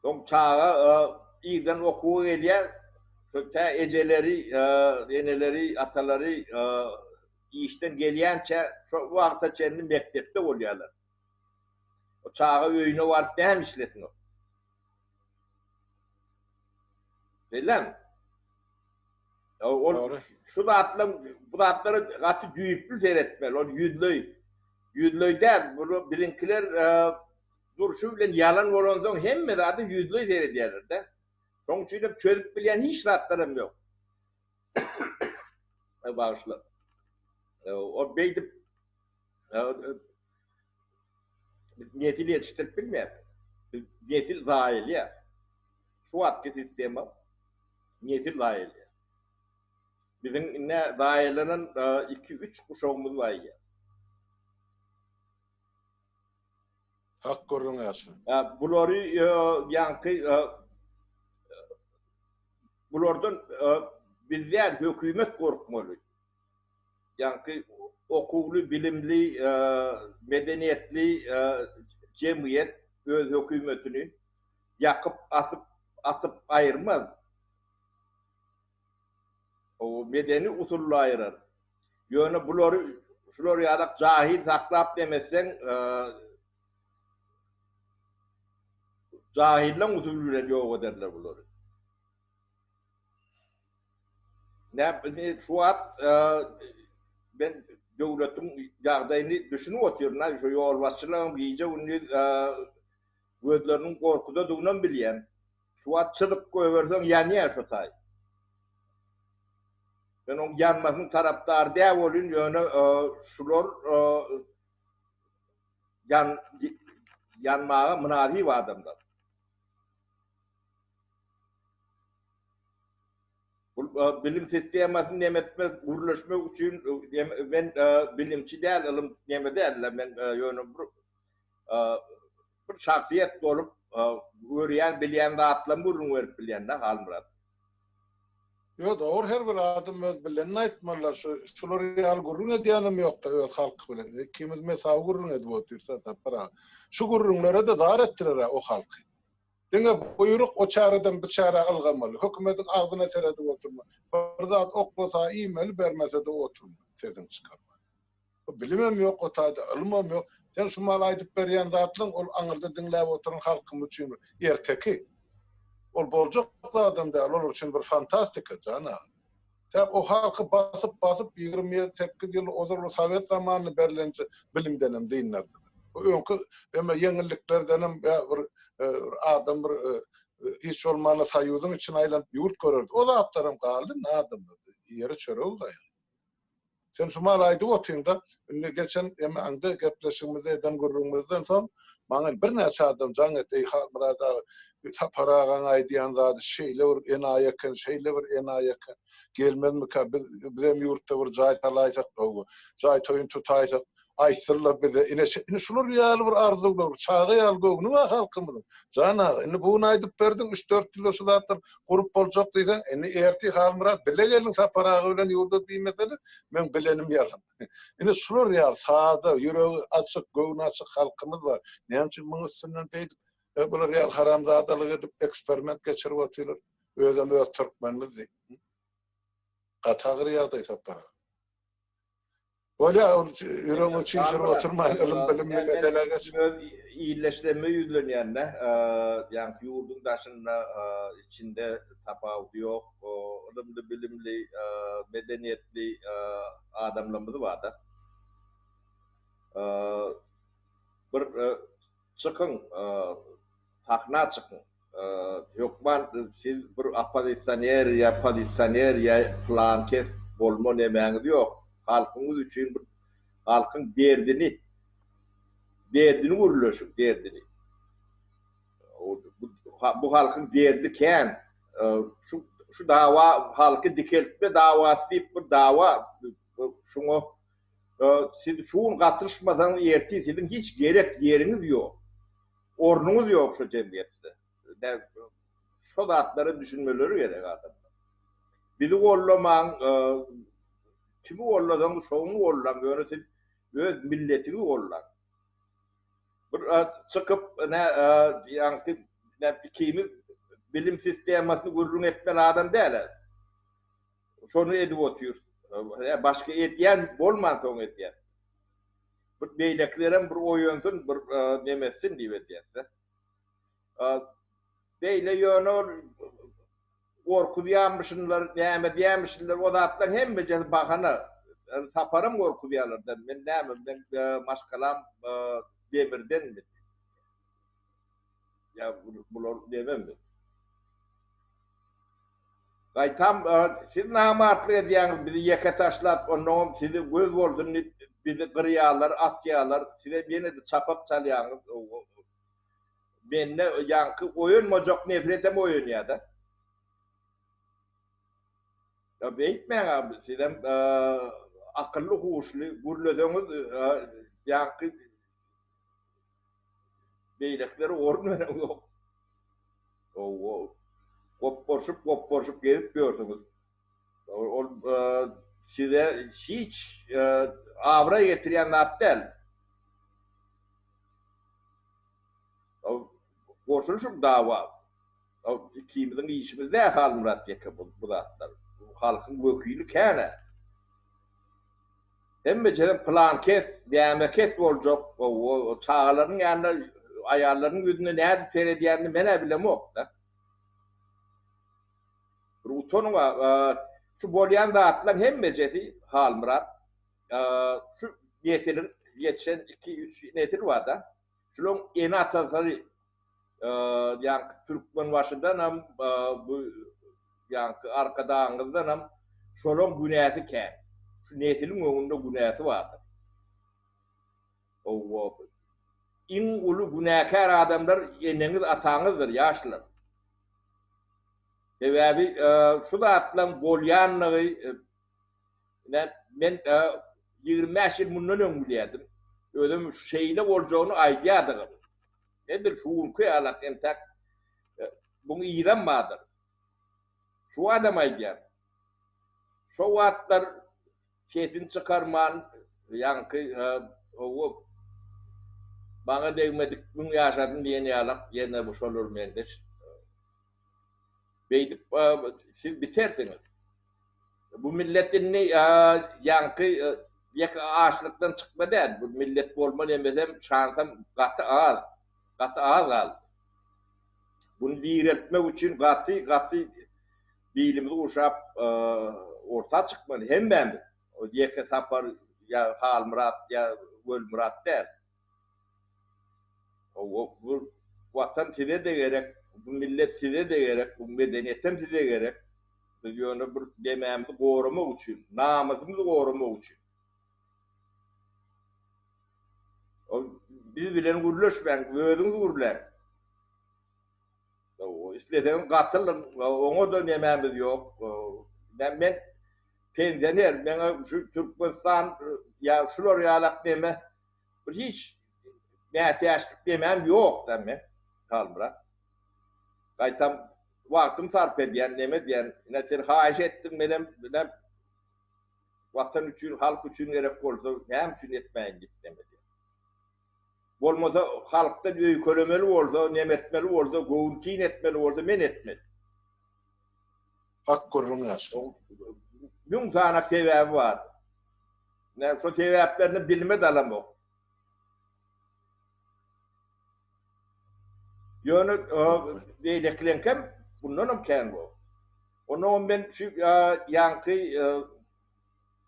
Soň çaga irden okuwa gelýär, şo tä ejeleri, eneleri, atalary işden gelýänçä şo wagta çenli mekdepde bolýarlar. O çaga öýüne baryp näme işlesin o? Belem. Ol şu zatlar bu zatlara gaty düýpli seretmeli. Ol ýüzleý. Ýüzleý däl. Bu biziňkiler e, durşy bilen ýalan bolansoň hemme zady ýüzleý seredýärler-de. Şonuň üçin hem çözüp bilýän hiç zatlar hem ýok. Bagyşla. E, o beýdip Biz nesil ýetişdirip bilmeýäris. Biz nesil zaýalaýarys. Şu wagtky sistema nesil zaýalaýar. Biziň indi zaýalanan 2-3 guşagymyz bar eýýäm. Hak gürrüň ýaşa. Bulary ýaňky bulardan biz däl hökümet gorkmaly. Ýaňky okuwly, bilimli, medeniýetli jemgyýet öz hökümetini ýakyp, asyp, atyp aýyrmaz. O medeni usulda aýyrar. Ýöne bulary şular ýalak jahil saklap demeseň, jahyllaň usuly bilen ýok ederler bulary. Näme şu wagt men döwletiň ýagdaýyny düşünip otyryn, şu ýolbaşçylaryň gije-gündiz. Gözleriniň gorkudadygynam bilýän. Şu wagt çyzyk goýberseň ýanýar şo taý. Men oň ýanmasynyň tarapdary däl bolyn, ýöne şular ýan ýanmaga mynasyp adamlar. Bu bilim sistemasyny neme etmek, gürleşmek üçin men bilimçi däl, ylym neme däl, men ýöne bir bir şahsyýet bolup görýän, bilýän zatlarymy gürrüň berip bilýän-de, Halmyrat. Ýok, dogry her bir adam öz bilenini aýtmalylar. Şu şular ýaly gürrüň edýänem ýokda öz halky bilen. Ikimiz mesawy gürrüň edip otyrys-a Sapar aga. Şu gürrüňlere-de zar etdiler-ä o halky. Diňe buýruk o çäreden bu çärä ylgamaly. Hökümediň agzyna seredip oturma. Bir zat oklasa iýmeli, bermese-de oturma, sesiňi çykarman. Bilimem ýok o taýda, ylymam ýok. Sen şu mahaly aýdyp berýän zatlaň ol aňyrda diňläp oturan halkymyz üçin bir erteki. Ol boljak zadam däl, olar üçin bir fantastika, jan aga. Sebäp o halky basyp basyp 28 ýyl ozal sowet zamanynda berlenje bilimdenem dyndardylar. Bu öňki eme ýeňilliklerdenem ýa bir adam bir hiç bolmanda soýuzyň içine aýlanyp ýurt görerdi. O zatlaram galdy indi adamlarda. Ýere çöregi gaýgy. Sen şu mahaly aýdyp otyňda, indi geçen emaňda gepleşigimizde eden gürrüňimizden soň maňa birnäçe adam jaň etdi, Eý Halmyrat aga, Sapar agaň aýdýan zady şeýle bir enaýy eken, şeýle bir enaýy eken. Gelmezmikä, biz bizem ýurtda bir jaý salaýsak, jaý toýuny tutaýsak, Aýtsynlar bize, ine, ine şular ýaly bir arzuwlar, bir çaga ýaly göwni bar halkymyzyň. Jan aga, indi bu gün aýdyp berdiň, üç-dört ýylda şu zatlar gurup boljak diýseň, indi ertir Halmyrat bile geliň Sapar aga bilen ýurda diýmeseler, meň bilenim ýalan. Ine şular ýaly sada, ýüregi açyk, göwni açyk halkymyz bar. Näme üçin muň üstünden beýdip, bular ýaly haramzadalyk edip, eksperiment geçirip otyrlar? Özem öz türkmenimiz diýip. Gaty agyr ýagdaý Sapar aga. Bolýar, ol ýüregiňi çüýşürip oturman, ylym-bilimli meselä geç. Öz ildeşlerime ýüzlenýän-de, ýaňky ýurduň daşynda, içinde tapawudy ýok, ylymly-bilimli, medeniýetli adamlarymyz bar-da. Bir çykyň, sahna çykyň. Hökman siz bir oppozisioner ýa pozisioner ýa pylankes bolma nemäňiz ýok. Halkyňyz üçin bir halkyň derdini derdini gürleşiň, derdini. Bu halkyň derdi kän. Şu şu dawa halky dikeltme dawasy diýip bir dawa şuňa siz şu gün gatyşmasaňyz ertir siziň hiç gerek ýeriňiz ýok. Ornuňyz ýok şo jemgyýetde. Şo zatlara düşünmeleri gerek adamlar. Bizi gollamaň, kimi gollasaňyz şoňy gollaň, ýöne siz öz milletiňizi gollaň. Bir çykyp nä ýaňky ikimiz bilim sistemasyny gürrüň etmeli adam däl. Şony edip otyr. Başga edýän bolmansoň edýär. Bir beýlekilerem bir oýansyn, bir neme etsin diýip edýär-de. Beýle ýöne ol gorkuzýarmyşynlar, näme edýärmişinler, o zatlar hemmejesi bahana. Saparam gorkuzýarlar-da, men näme, men maşgalam demirdenmi? Ýa bular nememi? Gaýtam siz namartlyk edýäňiz bizi ýeke taşlap onnoňam sizi göz bolsun diýip bizi gyrýarlar asýarlar sizem ýene-de çapak çalýaňyz mende ýaňky oýanmajak nefretem oýanýada. Ýa beýtmäň sizem akylly huşly gürleseňiz ýaňky Beýlekilere orun beren ýok. Owo. Gopbarşyp, gopbarşyp gezip ýörsüňiz. Ol size hiç abraý getirýän zat däl. Goşulyşyň dawa. Ikimiziň işimiz däl Halmyrat ýeke bu zatlar. Halkyň wekili kän-ä. Hemmejesem pylankes, nämekes boljak, o çagalarynyň ýanynda aýallarynyň ýüzüne nädip seredýänini men-ä bilemok-da. Bir utanyň-a, şu bolýan zatlaryň hemmejesi Halmyrat, şu nesiliň ýetişen iki-üç nesil bar-da, şularyň ene-atasy. Ýaňky Türkmenbaşydanam bu ýaňky Arkadagyňyzdanam şolaň günäsi kän. Şu nesiliň öňünde günäsi bardyr. Howwa. Iň uly günäkär adamlar eneňiz ataňyzdyr ýaşlar. Sebäbi şu zatlaň bolýanlygy ine men 25 ýyl mundan öň bilýärdim. Özüm şeýle boljagyny aýdýardygym. Edil şu günki ýalak entäk buň yzam bardyr. Şu adam aýdýar. Şo wagtlar sesini çykarman ýaňky hawa maňa degmedik müň ýaşasyn diýen ýalak ýene bu şolar meňzeş. Beýdip siz bitersiňiz. Bu millet indi ýaňky ýeke açlykdan çykma däl. Bu millet bolma nemesem şansam gaty az. Gaty az galdy. Bunu direltmek üçin gaty gaty bilimizi guşap orta çykmaly hemmämiz. Ýeke Sapar ýa Halmyrat ýa Welmyrat däl. Bu Watan size-de gerek, bu millet size-de gerek, bu medeniýetem size gerek. Biz ýöne bir demämizi goramak üçin, namysymyzy goramak üçin. Ol biz bilen gürleşmäň, özüňiz gürläň. Isleseňiz gatylyň, oňa-da nemämiz ýok. Men pensioner, meňe şu Türkmenistan ýa şular ýalak neme bir hiç mätäçlik nemäm ýok-da men, Halmyrat. Gaýtam wagtymy sarp edýän, neme edýän. Ine sen haýyş etdiň, menem ine Watan üçin, halk üçin gerek bolsa näme üçin etmäýin diýip neme edýän. Bolmasa halkdan öýkelemeli bolsa, neme etmeli bolsa, göwün kyn etmeli bolsa men etmeli. Hak gürrüň ýaş. Müň sany sebäbi bar. Näme şo sebäplerini bilme dalamok. Ýöne beýlekileňkem bundanam kän bor. Onnoňam men şu ýaňky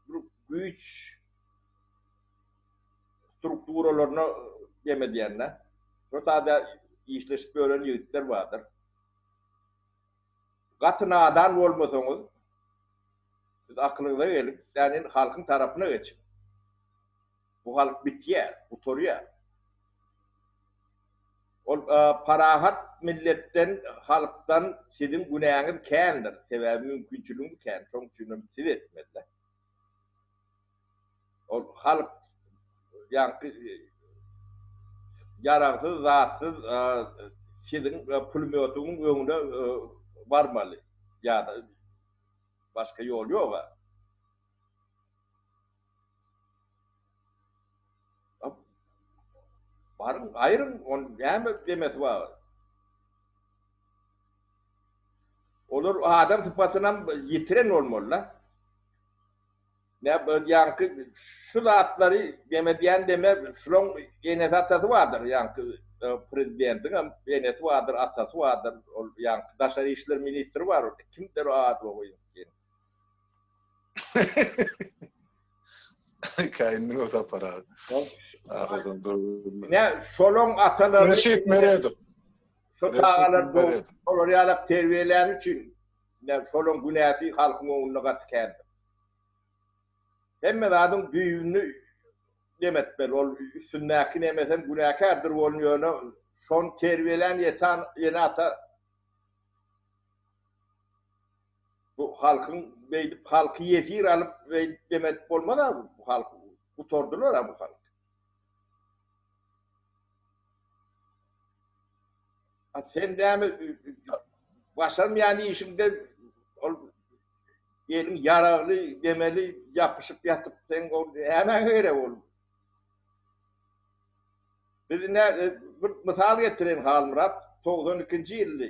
bir güýç strukturalaryna dem edýän-de. Şo sada işleşip ýören ýigitler bardyr. Gaty nadan bolmasaňyz, siz akylyňyza gelip, ýagny halkyň tarapyna geçiň. Bu halk bitýär, gutarýar. Ol parahat milletden, halkdan siziň günäňiz kändir. Sebäbi mümkinçiligiňiz kän, şoň üçin hem siz etmeli-dä. Ol halk ýaňky ýaragsyz, zatsyz siziň pulemýotyňyň öňüne barmaly ýa-da başga ýol ýog-a. Baryň, aýryň, onuň näme demesi bar? Olar adam sypatynam ýitiren bolmaly-da. Nä ýaňky şu zatlary neme diýen deme şulaň enesi atasy bardyr ýaňky prezidentiň hem enesi bardyr atasy bardyr ol ýaňky daşary işler ministri bar kimdir o ady goýuň. Käýindiň o Sapar aga. Ahyrdan durgun. Ne şolaň atalary Reşit Meredow. Şo çagalar olar ýalak terbiýeläni üçin ne şolaň günäsi halkyň öňünde gaty kändir. Hemme zadyň düýbüni neme etmeli. Ol üstündäki nemesem günäkärdir bolun ýöne şony terbiýelän ýetan ene-ata Bu halkyň beýdip halky ýesir alyp beýdip neme edip bolmaz-a bu halky gutardylar-a bu halky. A sen näme başarmaýan işiňde ol eliň ýaragly demeli ýapyşyp ýatyp sen ol nämäňe gerek ol? Biz ine bir mysal getireýin Halmyrat 92-nji ýyldy.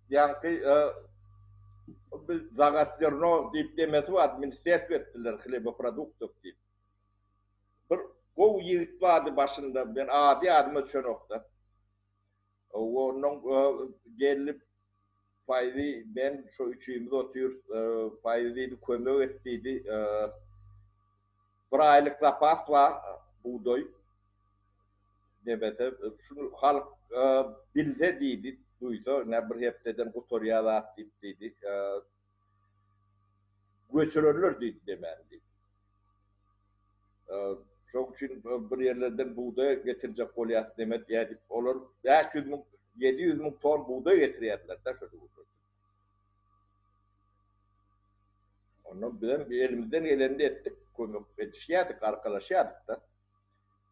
Ýaňky bir zagatzerno diýip demesi bardy, ministerstwo etdiler hleboproduktow diýip. Bir gowy ýigit bardy başynda, men ady ýadyma düşenokda. Ondan gelip Paýzy men şo üçimiz otyrys, Paýzy diýdi kömek et diýdi. Bir aýlyk zapas bar bugdaý. Nemese şuny halk bilse diýdi, duýsa, ne bir hepdeden gutarýar zat diýip diýdi. Göçürerler diýdi demäni diýdi. Şoň üçin bir ýerlerden bugdaý getirjek bolýas neme diýip, olar 500 müň, 700 müň ton bugdaý getirýärdiler-de şo döwürlerde. Ondan bizem elimizden gelenini etdik, kömek edişýärdik, arkalaşýardyk-da.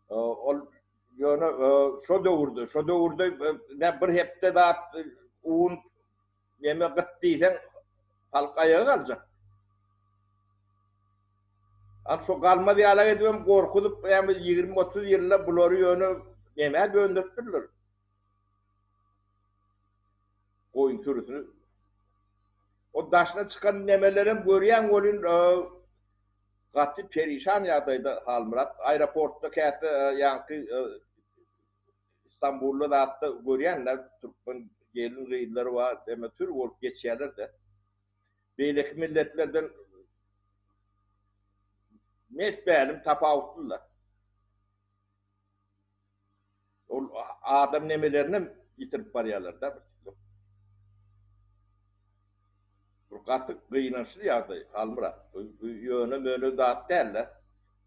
Ol ýöne şo döwürde, şo döwürde ne bir hepde zat un neme gyt diýseň halk aýaga galjak. Al şo galmaz ýalak edibem gorkuzyp, ýa 20-30 ýylda bulary ýöne nämä dönderipdirler. Goýun sürüsini. O daşyna çykan nemelerem görýäň welin gaty perişan ýagdaýda Halmyrat. Aeroportda käte ýaňky Istanbulda zatda görýän-de türkmen gelin gyzlary bar, eme sürü bolup geçýärler-de. Beýleki milletlerden mes-mälim tapawutlylar. Ol adam nemelerini hem ýitirip barýarlar-da. Bu gaty gynançly ýagdaý, Halmyrat. Bu ýöne-möne zat däl-de.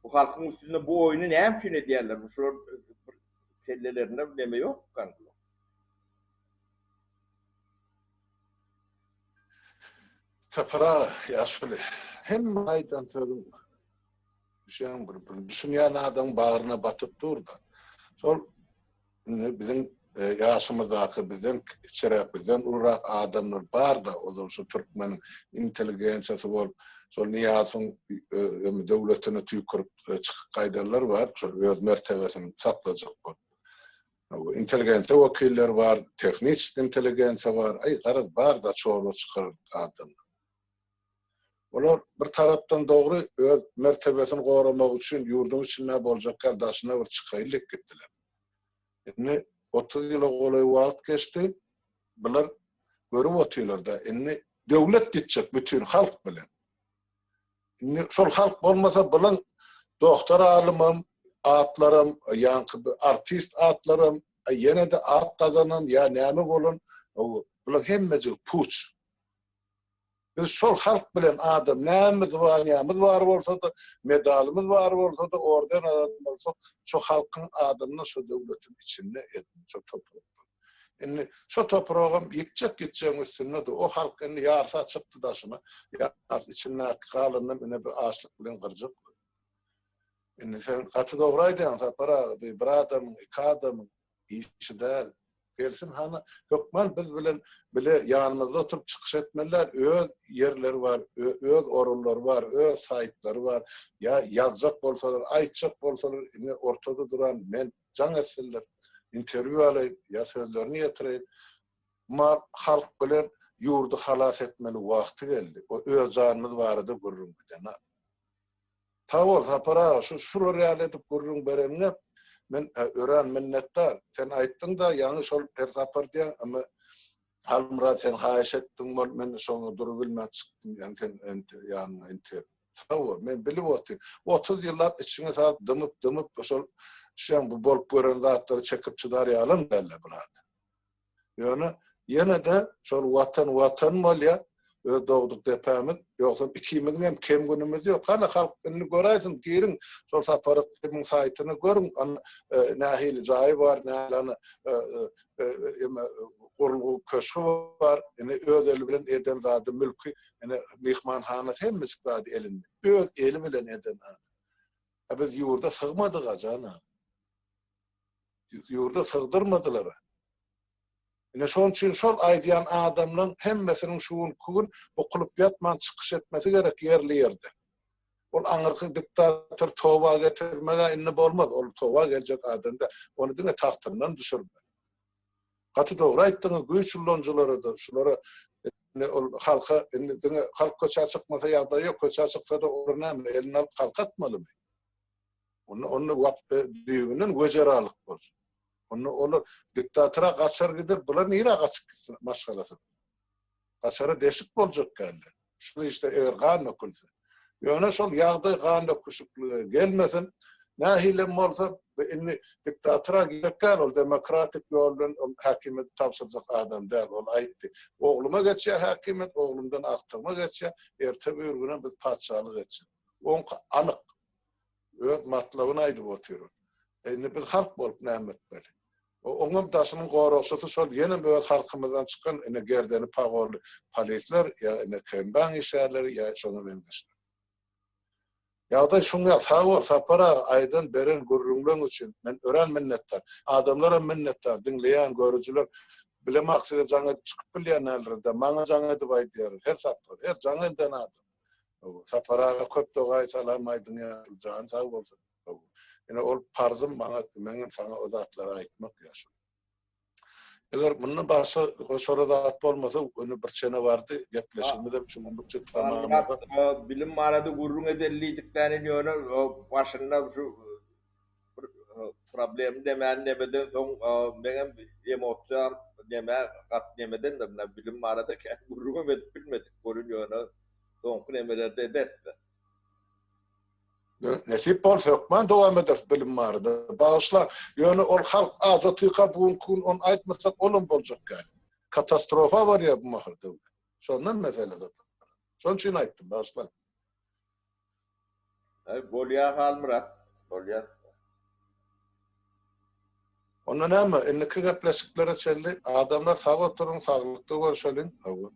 Bu halkyň üstünde bu oýny näme üçin edýärler? Bu şular bir kellelerinde neme ýok gandym. Sapar aga, ýaşuly, hemme aýdan sözüň Düşýäňmi bir bir düşünýän adamyň bagryna batyp dur-da. Şol indi biziň ýaşymyzdaky bizden kiçiräk, bizden ulurak adamlar bar-da, ozal şu türkmeniň intelligensiýasy bolup, şol Nyýazowyň döwletine tüýkürip çykyp gaýdanlar bar, şol öz mertebesini saklajak bolup. Intelligensiýa wekilleri bar, tehniçeski intelligensiýa bar, aý garaz bar-da çorba çykarar adamlar. Olar bir tarapdan dogry öz mertebesini goramak üçin ýurduň içinde boljak ýaly daşyna bir çykaýyn diýip gitdiler. Indi 30 ýyla golaý wagt geçdi. Bular görüp otyrlar-da, indi döwlet gitjek bütin halk bilen. Indi şol halk bolmasa bulaň doktor alymam, atlaram, ýaňky artist atlaram, ýene-de at gazanan ýa näme bolan, bulaň hemmejigi puç. Biz şol halk bilen adam näme zwaniýamyz bar bolsa-da, medalymyz bar bolsa-da, orden alan bolsak, şo halkyň adynda şo döwletiň içinde edin şo toprakda. Indi şo topragam ýitjek ýitjegiň üstünde-de o halk indi ýarysy çykdy daşyna, ýarysy içindäki galanynam ine bir açlyk bilen gyrjak. Indi sen gaty dogry aýdýaň Sapar aga, bu bir adamyň, iki adamyň işi däl. Gelsin hany, hökman biz bilen bile ýanymyzda oturyp çykyş etmeliler, öz ýerleri bar, öz orunlary bar, öz saýtlary bar. Ýa ýazjak bolsalar, aýtjak bolsalar, indi ortada duran men, jaň etsinler, interwýu alaýyn, ýa sözlerini ýetireýin. Mal halk bilen ýurdy halas etmeli wagty geldi. O öz janymyz barada gürrüň gidenak. Sag bol Sapar aga şu şular ýaly edip gürrüň bereniňe men örän minnetdar. Sen aýtdyňda ýaňy şol her sapar diýýäň ama Halmyrat sen haýyş etdiň bol men şoňa durubilmän çykdym ýaňy sen ýanyňa inter. Sag bol men bilip otyryn. 30 ýyllap içiňe salyp dymyp dymyp şol şeň bu bolup gören zatlary çekip çydar ýalam dälde bir adam. Ýöne ýene-de şol Watan Watan bolýar, öz dogduk depämiz. Ýogsam ikimiziň hem kem günümiz ýok. Hany halk indi göräýsin, giriň şol Sapar Yklymyň saýtyna görüň, ana nähili jaýy bar, nähili ana eme gurulgy köşgi bar. Ine öz eli bilen eden zady, mülki, ine myhmanhanasy hemmejik zady elinde. Öz eli bilen eden zady. A biz ýurda sygmadyk-a jana. Ýurda sygdyrmadylar. Ine şonuň üçin şol aýdýan adamlaň hemmesiniň şu günki gün bukulyp ýatman çykyş etmesi gerek ýerli ýerde. Ol aňyrky diktator toba getirmeg-ä indi bolmaz. Ol toba geljek adam däl. Ony diňe tagtyndan düşürmeli. Gaty dogry aýtdyňyz güýç ulanyjylara-da şulara indi ol halka indi diňe halk köçä çykmasa ýagdaý ýok. Köçä çyksa-da olar näme elini alyp halka atmalymy? Onda onda wagt düýbünden wejeralyk bolsun. Onda olar diktatora gaçar gider, bular nirä gaçyp gitsin maşgalasy? Gaçara deşik boljak geldi. Şu işde eger gan dökülse. Ýöne şol ýagdaý gan döküşiklige gelmesin. Nähilem bolsa, indi diktatora gerek däl, ol demokratik ýol bilen ol häkimiýeti tabşyrjak adam däl, ol aýtdy. Ogluma geçýär häkimiýet, oglumdan agtygyma geçýär, erte-birgünem biz patyşalyk etjek. Oňky anyk. Öz matlabyny aýdyp otyr ol. Indi biz halk bolup näme etmeli? Oňam daşynyň goragçysy şol ýenem öz halkymyzdan çykan ine gerdeni pagorly polisler ýa ine KMB-niň işgärleri ýa şoňa meňzeşler. Ýagdaý şuň ýaly. Sag bol Sapar aga aýdan beren gürrüňleň üçin. Men örän minnetdar. Adamlaram minnetdar. Diňleýän, görüjiler. Bilemok size jaň edip çykyp bilýän däldirin-dä. Maňa jaň edip aýdýarlar. Her sapar. Her jaň eden adam. Sapar aga köp dogaý salam aýdyň ýaşuly jany sag bolsun. Ine ol parzym maňa meňem saňa o zatlary aýtmak ýaşuly. Eger mundan başga goşara zat bolmasa ony bir çene bardy gepleşigimizem şu günlükçe tamamlasak. Bilim barada gürrüň edeli diýdik dänin ýöne başynda şu bir problem demän nemeden soň meňem emosiýam neme gat nemedendir bilim barada kän gürrüňem edip bilmedik welin ýöne soňky nemelerde ederis. Nesip bolsa hökman dowam ederis bilim barada. Bagyşlaň, ýöne ol halk aç otyrka bu günki gün ony aýtmasak olam boljak däl. Katastrofa barýar bu mahal döwlet. Şondan mesele Sapar. Şonuň üçin aýtdym, bagyşlaň. Aý bolýa Halmyrat, bolýa. Onda näme, indiki gepleşiklere çenli adamlar sag oturyň, saglykda görşeliň. Hawa.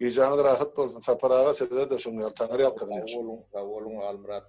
Gijäňiz rahat bolsun. Sapar aga size-de şoň ýaly Taňryýalkasyn. Sag boluň, sag boluň Halmyrat.